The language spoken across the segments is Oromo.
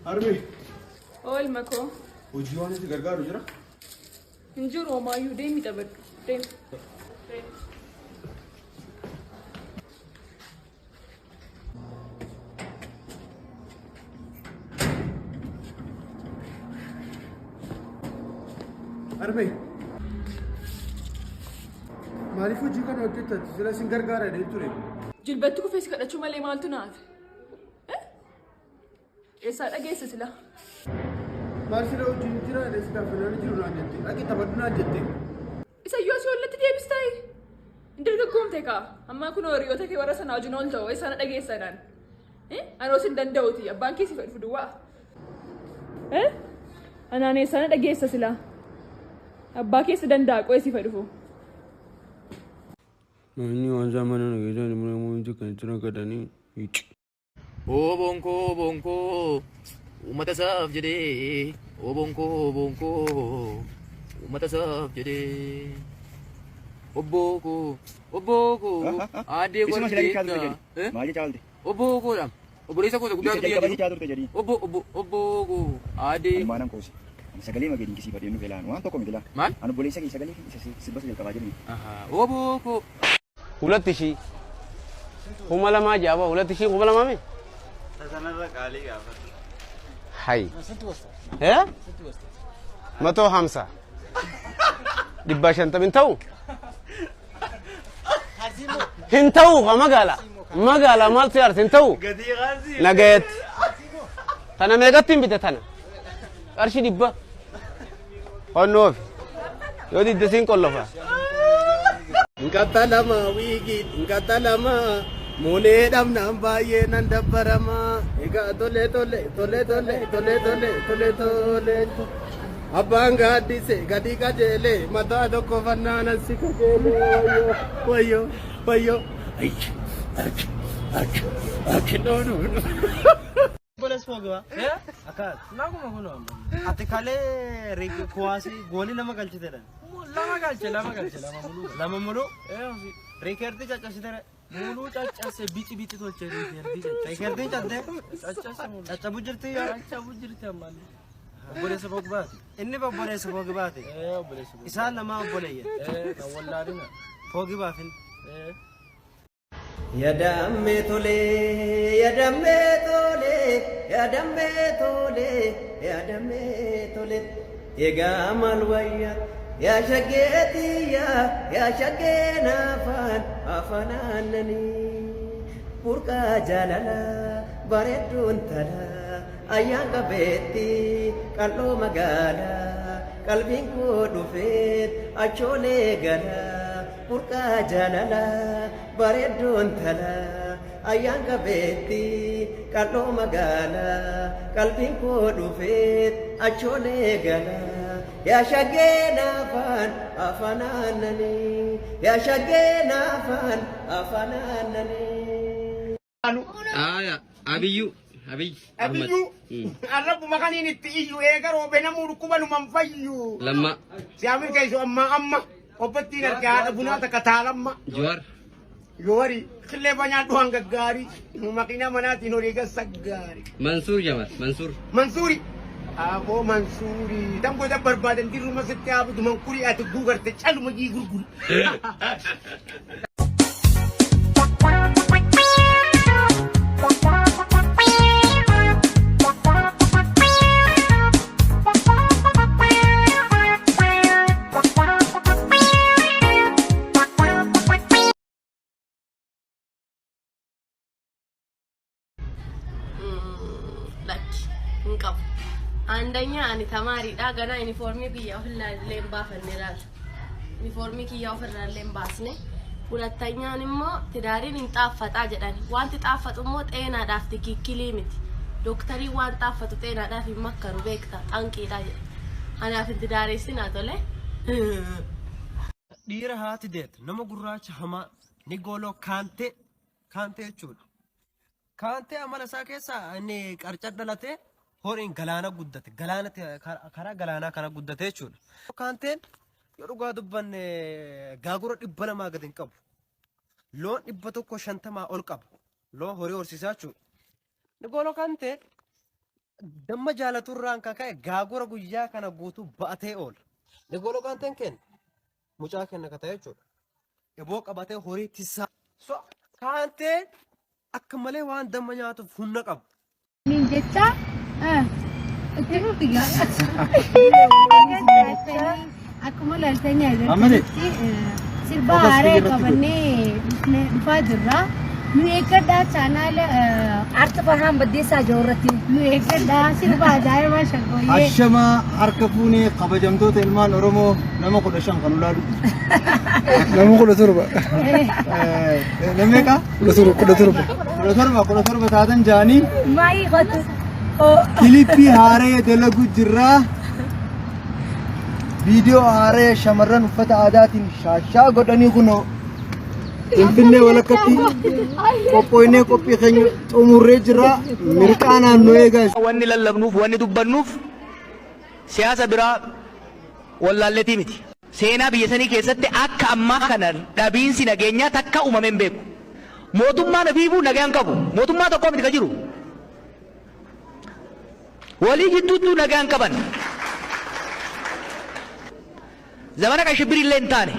Harmee. Oo ilma koo. Hojii waan itti gargaaru jira? Hin jiru homaayyuu deemi taphadhu. Deemi. Deemi. Harmee. Maaliif hojii kana hojjetta? Sila sin gargaara jedhee ture. Jilbatti kufee si kadhachuu malee maaltu na hafe? Eessaa dhageesse sila? Maal sila hojiin jira jedhee si gaafannaan jiru naan jette. Dhaqi taphadhu naan jette. Isa iyyuu asii ollatti deebistaayi. Hin dargaggoomte kaa. Ammaa kun hiriyoota kee warra sanaa wajjin oolta eessaa na dhageessa naan. Anoo sin danda'uti abbaan kee si fedhu duwwaa. Anaan eessaa na dhageessa sila? Abbaa kee si danda'a qo'ee si fedhu. Namni waan isaa mana na keessaa hin kan itti rakkatanii. Oboon koo oboon koo uummata isaaf jedhee oboon koo oboon koo uummata isaaf jedhee obboo koo obboo koo aadee Isuma sila jechaa turte koo jedhi. Maal jechaa oolte? Obboo koodha obboleessa koo isa Isa guddaatu biyya jalqaba jiru jechaa turte jedhi. obbo obbo obboo koo aadee Ani maanan koosi. Ani sagalee magee dinqisiifadheen dhufe laan waan tokko miti laa. Maal? Ani obboleessa kee sagalee kee isa sirba isa jalqabaa jedhu miti. Obboo koo. Hulatti ishii 2000 jaaba hulatti ishii 2000 mi? Sanarra qaalii gaafadhu. Hay. Eh? Matoo hamsa. 150 hin ta'u? Hin ta'u ka magaala. Magaala maaltu yaarsa hin ta'u? Gatii qaasii. Nagayetti. Tana meeqatti hin bite tana? Qarshii 100. Honnoofi. Yoo didde siin qollofa. Nqaxalama wiigii nqaxalama moolee dhabnaan baay'ee nan dabbarama. Egaa tole tole tole tole tole tole tole tole. Abbaan gaaddise gadi qajeele mataa tokko fannaanan si kajeele wayyoo wayyoo wayyoo. Ayy ak ak ak no no no. Obboleessi Pogba. Akkas. Naguma kun amma. Ati kalee kuwaasii goolii lama galchitedha. Lama galche lama galche lama muluu. Lama muluu. Ee ofii. Riikeerdii caccabsitere. Muluu caccabse bici bici tolche riikeerdii caccabse. Riikeerdiin cabde. Caccabse muluu. Caccabu jirti yaa. Caccabu jirti ammallee. Obboleessa Pogbaati. Inni obboleessa Pogbaati. Ee obboleessa Pogbaati. Isaan lamaa obboleeyyan. Ee kan wallaalina. Pogbaafin. Ee. Yadammee tolee, yadammee tolee, yadammee tolee, yadammee tolee. Egaa maal wayya yaa shaggee tiyya, yaa shaggee naafaan afaan aannanii. Burqaa jaalala bareedduun tala ayyaan qabeetti qal'oo magaalaa qalbiin koo dhufeet achoolee gala. Burqaa jaalala bareedduu intala ayyaan qabeetti qal'oo magaala qalbiin koo dhufeet achoolee gala yaa shaggee naafaan afaan aannanii yaa shaggee naafaan afaan aannanii. Aya, Abiyyu, Abiy Ahmad. Abiyyuu arrabuma kaniin itti iyyu eega roobe namuu dhukkuba numan fayyu. Lamma, Si milkeessu ammaa amma obbattiin arge haadha bunaa takka taalamma. Jawaar, Yoowari qillee banyaadhu hanga gaarii makiinaa manaatiin horii gassa gaarii. Mansuur Jamal, Mansuur. Mansuuri. Aboo Mansuuri. Tan gosa barbaadan dirruma sitti haabutu mankurii ati guugarte caluma jii gurguru. Lakki hin qabu. Andanya ani tamaariidha ganaa inifoormii kiyya ofirraa illee hin baafanne laala. Inifoormii kiyya ofirraa illee hin baasne. Hulatanyaan immoo tidaariin hin xaaffaxaa jedhan. Wanti xaaffatu immoo xeenaadhaaf tikikkilii miti. Doktariin waan xaaffatu xeenaadhaaf hin makkaru beekta xanqiidha jedhe. Anaaf hin tidaareessinaa tole. Dhiira haati deet nama gurraacha hamaa Nigooloo Kaantee Kaantee jechuudha. Kaantee amala isaa keessaa inni qarca dhalatee horiin galaana guddate. Galaana karaa galaanaa kana guddate jechuudha. Kaanteen yoo dhugaa dubbanne gaagura 200 gadi hin qabu. Loon 150 ol qaba. Loon horii horsiisaa jechuudha. Nigooloo Kaantee Damma jaalaturraan kan ka'e gaagura guyyaa kana guutuu ba'atee oola. Nigoloo Kaanteen kenna. Mucaa kenna ka ta'e jechuudha. Eboo qabatee horii tissaa. So Kaanteen akka malee waan damma nyaatuuf humna qaba. Niin jecha itti fufi akkuma laaltanii agartanitti sirba haaraa qabannee dhufaa jirra. Nu eeggadhaa chaanaala Arti Farhaan Baddeessaa jiru irratti. Nu eeggadhaa sirba ajaa'ibaa shaggooyyee. Ashamaa harka fuunee kabajamtoota ilmaan Oromoo nama 15 kan ulaa dubbisu. Nama 17. Nama meeqa? 17 17. 17 17 taatan jaanii Maayii qotu. kilippii haaree dalagu jirraa. Viidiyoo haaree shamarran uffata aadaatiin shaashaa godhanii kunoo Finfinnee walakkatti qophooynee qophii keenya xumurree jirra. Mirqaanaan nu eegaa. Wanni lallabnuuf, wanni dubbannuuf siyaasa biraa wallaalletii miti. Seenaa biyya sanii keessatti akka ammaa kana dhabiinsi nageenyaa takka uumamee hin beeku. Mootummaan ofiifuu nagaa hin qabu. Mootummaa tokkoo miti ka jiru. Walii jidduuttuu nagaa hin qaban. Zamana qashibbirii illee hin taane.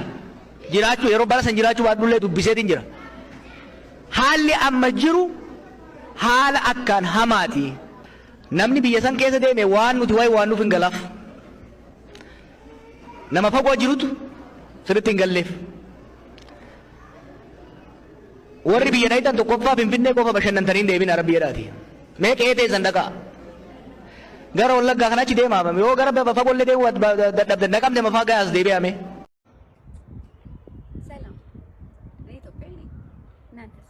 Jiraachuu yeroo bara san jiraachuu baadhullee dubbiseetiin jira. Haalli amma jiru haala akkaan hamaati. Namni biyya san keessa deeme waan nuti wayi waan nuuf hin galaaf. Nama fagoo jirutu sirriitti hin galleef. Warri biyya dhayxan tokkoffaa Finfinnee qofa bashannantanii hin deebinaa Rabbi jedhaati. Mee qe'ee teessan dhaqaa. Gara Wallaggaa kana achi deemaa. Yoo gara fagollee deemuu dadhabdan Naqamte mafaa gayaas deebi'aa mee. ሰላም፣ እኔ ኢትዮጵያዊ ነኝ። እናንተስ?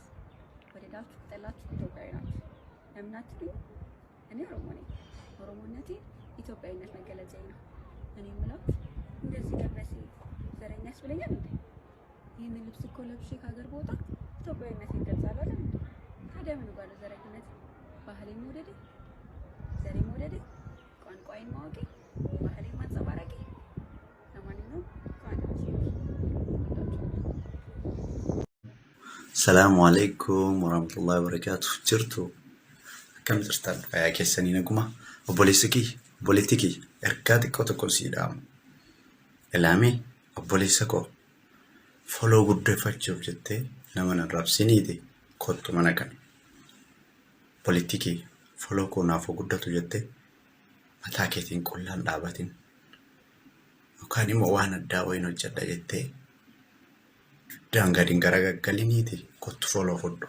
ወደዳችሁ ጠላችሁ ኢትዮጵያዊ ናችሁ። ለምን አትሉኝ? እኔ ኦሮሞ ነኝ። ኦሮሞነቴ ኢትዮጵያዊነት መገለጫዬ ነው። እኔ የምላችሁ እንደዚህ መልበሴ ዘረኛ ያስብለኛል እንዴ? ይህንን ልብስ እኮ ለብሼ ከሀገር ብወጣ ኢትዮጵያዊነቴን እገልጻለሁ አይደል እንዴ? ታዲያ ምኑ ጋር ነው ዘረኝነት? ባህሌን መውደዴ፣ ዘሬን መውደዴ፣ ቋንቋዬን ማወቄ፣ ባህሌን ማንጸባረቄ። ለማንኛውም እንኳን አደረሳችሁ። Salaamu alaikum warahmatullahi wabarakatuh. Jirtu akkam jirtan fayyaa keessanii naguma obboleessi kiyya obboleettii kiyya ergaa xiqqoo tokko sii dhaamu. Ilaamee obboleessa koo foloo guddifachuuf jettee nama nan rabsiniiti kottu mana kana. Obboleettii kiyya foloo koo naaf haa guddatu jettee mataa keetiin qullaan dhaabatin yookaan immoo waan addaa wayiin hojjedha jettee dugdaan gadi hin garagaggaliniiti kottu foloo fudhu.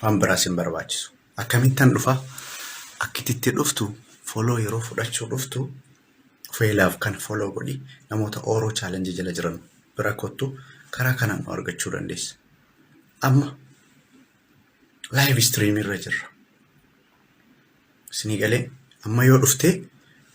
Waan biraas hin barbaachisu. Akkamittan dhufa? Akkititti dhuftu foloo yeroo fudhachuu dhuftu feelaaf kan foloo godhi namoota Oro challenge jala jiran bira kottu karaa kanaan nu argachuu dandeessa. Amma live stream irra jirra. Isinii galee amma yoo dhuftee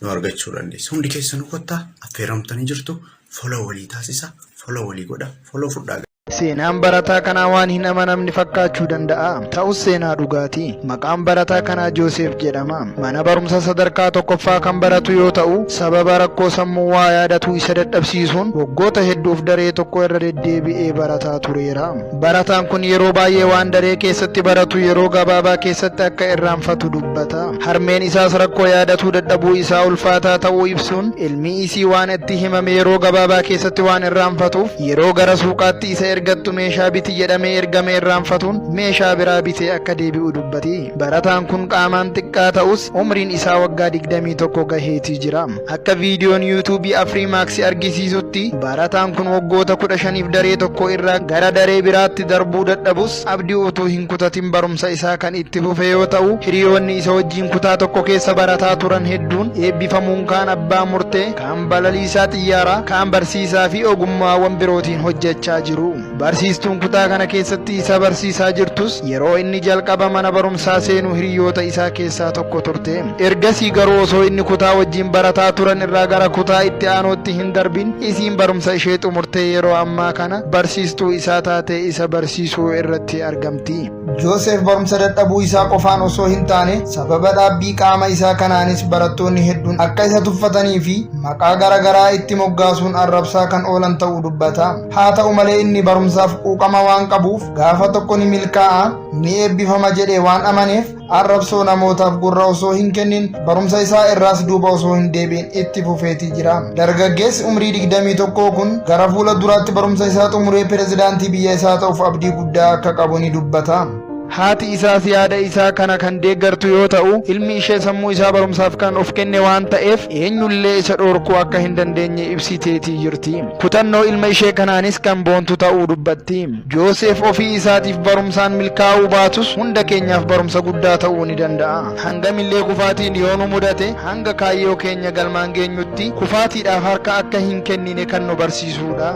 nu argachuu dandeessa. Hundi keessanuu kottaa affeeramtanii jirtu foloo walii taasisa, foloo walii godha, foloo fudhaa. Seenaan barataa kanaa waan hin amanamne fakkaachuu danda'a. Ta'us seenaa dhugaati. Maqaan barataa kanaa Jooseef jedhama. Mana barumsa sadarkaa tokkoffaa kan baratu yoo ta'u, sababa rakkoo sammuu waa yaadatuu isa dadhabsiisuun waggoota hedduuf daree tokko irra deddeebi'ee barataa tureera. Barataan kun yeroo baay'ee waan daree keessatti baratu yeroo gabaabaa keessatti akka irraanfatu dubbata. Harmeen isaas rakkoo yaadatuu dadhabuu isaa ulfaataa ta'uu ibsuun ilmi isii waan itti himame yeroo gabaabaa keessatti waan irraanfatuuf yeroo gara suuqaatti isa ergattu meeshaa biti jedhamee ergame irraanfatuun meeshaa biraa bitee akka deebi'u dubbati. Barataan kun qaamaan xiqqaa ta'us umriin isaa waggaa 21 gaheetii jira. Akka viidiyoon yuutuubii Afriimaaks argisiisutti barataan kun waggoota 15f daree tokko irraa gara daree biraatti darbuu dadhabus abdii utuu hin kutatin barumsa isaa kan itti fufe yoo ta'u hiriyoonni isa wajjin kutaa tokko keessa barataa turan hedduun eebbifamuun kaan abbaa murtee, kaan balaliisaa xiyyaaraa, kaan barsiisaa fi ogummaawwan birootiin hojjechaa jiru. Barsiistuun kutaa kana keessatti isa barsiisaa jirtus yeroo inni jalqaba mana barumsaa seenu hiriyoota isaa keessaa tokko turte. Ergasii garuu osoo inni kutaa wajjin barataa turan irraa gara kutaa itti aanuutti hin darbin isiin barumsa ishee xumurtee yeroo ammaa kana barsiistuu isaa taatee isa barsiisuu irratti argamti. Jooseef barumsa dadhabuu isaa qofaan osoo hin taane sababa dhaabbii qaama isaa kanaanis barattoonni hedduun akka isa tuffatanii fi maqaa gara garaa itti moggaasuun arrabsaa kan oolan ta'uu dubbata. Haa ta'u malee inni barumsa barumsaaf quuqama waan qabuuf gaafa tokko ni milkaa'a, ni eebbifama jedhee waan amaneef arrabsoo namootaaf gurra osoo hin kennin barumsa isaa irraas duuba osoo hin deebi'in itti fufeetii jira. Dargaggeessi umrii 21 kun gara fuula duraatti barumsa isaa xumuree pirezidaantii biyya isaa ta'uuf abdii guddaa akka qabu ni dubbata. Haati isaas yaada isaa kana kan deeggartu yoo ta'u, ilmi ishee sammuu isaa barumsaaf kan of kenne waan ta'eef eenyullee isa dhoorkuu akka hin dandeenye ibsiteetii jirti. Kutannoo ilma ishee kanaanis kan boontu ta'uu dubbatti. Jooseef ofii isaatiif barumsaan milkaa'uu baatus hunda keenyaaf barumsa guddaa ta'uu ni danda'a. Hangamillee kufaatiin yoo nu mudate hanga kaayyoo keenya galmaan geenyutti kufaatiidhaaf harka akka hin kennine kan nu barsiisuudha.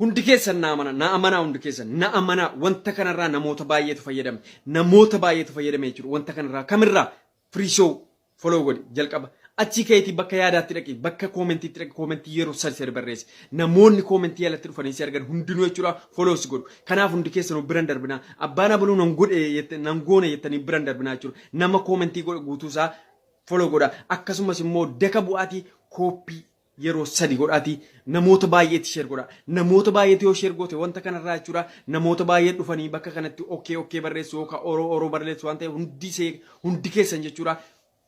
Hundi keessan na amana, na amanaa hundi keessan, na amanaa wanta kanarraa namoota baay'eetu fayyadame. Namoota baay'eetu fayyadame jechuudha. Wanta kanarraa kamirraa free show follow godhi jalqaba. Achii ka'eetii bakka yaadaatti dhaqi, bakka koomentiitti dhaqi, koomentii yeroo sadi sadi barreessi. Namoonni koomentii alatti dhufanii si argan hundinuu jechuudha follow si godhu. Kanaaf hundi keessanuu biran darbinaa. Abbaan abaluu nan godhe jette- nan goone jettanii biran darbinaa jechuudha. Nama koomentii godhe guutuusaa follow godha. Akkasumas immoo daka bu'aatii kooppii yeroo sadi godhaati namoota baay'eetti share godha. Namoota baay'eetti yoo share goote wanta kanarraa jechuudha namoota baay'ee dhufanii bakka kanatti okkee okkee barreessu yookaan oroo oroo barreessu waan ta'eef hundi see hundi keessan jechuudha.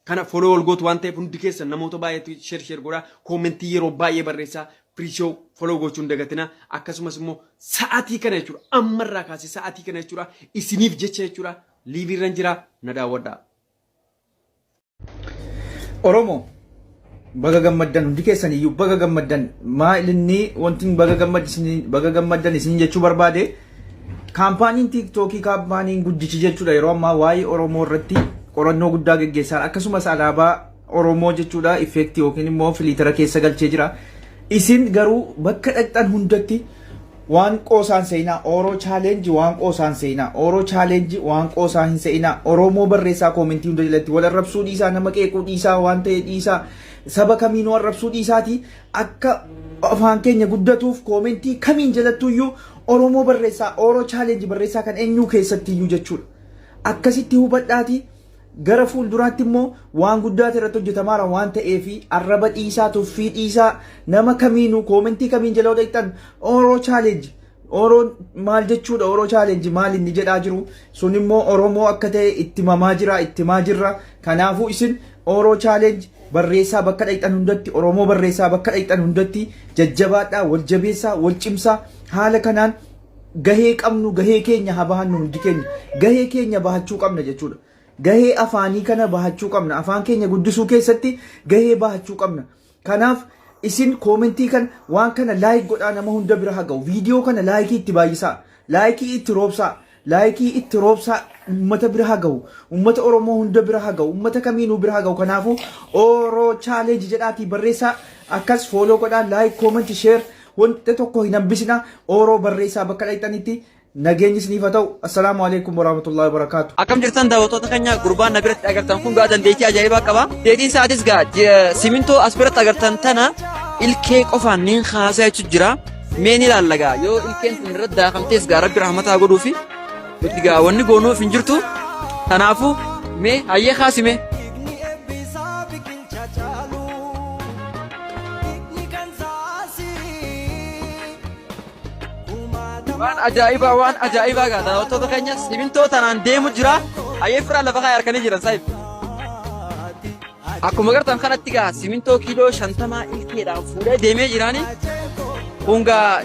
Kana follow wal gootu waan ta'eef hundi keessan namoota baay'eetti share share godha. Koomentii yeroo baay'ee barreessaa. Pre-show follow gochuu hin dagatina. Akkasumas immoo sa'aatii kana jechuudha ammarraa kaasee sa'aatii kana jechuudha isiniif jecha jechuudha liivii irra jira na daawwadhaa. Oromo baga gammaddan hundi keessan iyyuu baga gammaddan maal inni wanti baga gammaddan baga gammaddan isin jechuu barbaade kaampaaniin tiiktookii kaampaaniin guddichi jechuudha yeroo ammaa waa'ee Oromoo irratti qorannoo guddaa geggeessaa akkasumas alaabaa Oromoo jechuudha effeektii yookiin immoo filiitara keessa galchee jira. Isin garuu bakka dhaqxan hundatti Waan qoosaan seenaa Oro challenge waan qoosaan seenaa Oro challenge waan qoosaa hin seenaa Oromoo barreessaa koomentii hunda jalatti wal arrabsuu dhiisaa nama qeequu dhiisaa waan ta'e dhiisaa saba kamiinuu arrabsuu dhiisaati akka afaan keenya guddatuuf koomentii kamiin jalattuyyuu Oromoo barreessaa Oro challenge barreessaa kan eenyuu keessattiyyuu jechuudha. Akkasitti hubadhaati Gara fuulduraatti immoo waan guddaatu irratti hojjetamaara waan ta'eef arraba dhiisaa, tuffii dhiisaa, nama kamiinuu koomentii kamiin jala yoo dhaqxan Oro challenge Oro maal jechuudha Oro challenge maal inni jedhaa jiru sun immoo Oromoo akka ta'e itti himamaa jira itti himaa jirra kanaafuu isin Oro challenge barreessaa bakka dhaqxan hundatti Oromoo barreessaa bakka dhaqxan hundatti jajjabaadhaa wal jabeessaa wal cimsaa haala kanaan gahee qabnu gahee keenya haa bahannu hundi keenya gahee keenya bahachuu qabna jechuudha. Gahee afaanii kana bahachuu qabna. Afaan keenya guddisuu keessatti gahee bahachuu qabna. Kanaaf isin koomentii kan waan kana laayik godhaa nama hunda bira haa ga'u. Viidiyoo kana laayikii itti baay'isaa. Laayikii itti roobsaa. Laayikii itti roobsaa uummata bira haa ga'u. Uummata Oromoo hunda bira haa ga'u. Uummata kamiinuu bira haa ga'u. Kanaafuu Oro challenge jedhaatii barreessaa akkas fooloo godhaa laayik koomentii sheer wanta tokko hin hambisina Oro barreessaa bakka dhaqxanitti Nageenyi isiniif haa ta'u. Assalaamu alaikum warahmatullahi wabarakaatu. Akkam jirtan daawwattoota keenya gurbaan na biratti agartan kun gaa dandeettii ajaa'ibaa qaba. Dandeettiin isaatis gaa simintoo as biratti agartan tana ilkee qofaan niin kaasa jechuun jira. Mee ni ilaalla gaa yoo ilkeen tun irratti daakamtees gaa rabbi rahmataa godhuufi nuti gaa wanni goonuuf hin jirtu. Kanaafuu mee hayyee kaasime. Waan ajaa'ibaa waan ajaa'ibaa gaa daawwattoota keenya simintoo tanaan deemu jira. Hayyee firaa lafa kaayee harkanii jiran saayib. Akkuma gartan kanatti gaa simintoo kiiloo 50 ilkeedhaan fuudhee deemee jiraani. Kun gaa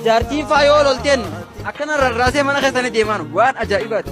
jaartiin faa yoo lolteen akkana rarraasee mana keessanii deemaan waan ajaa'ibaati.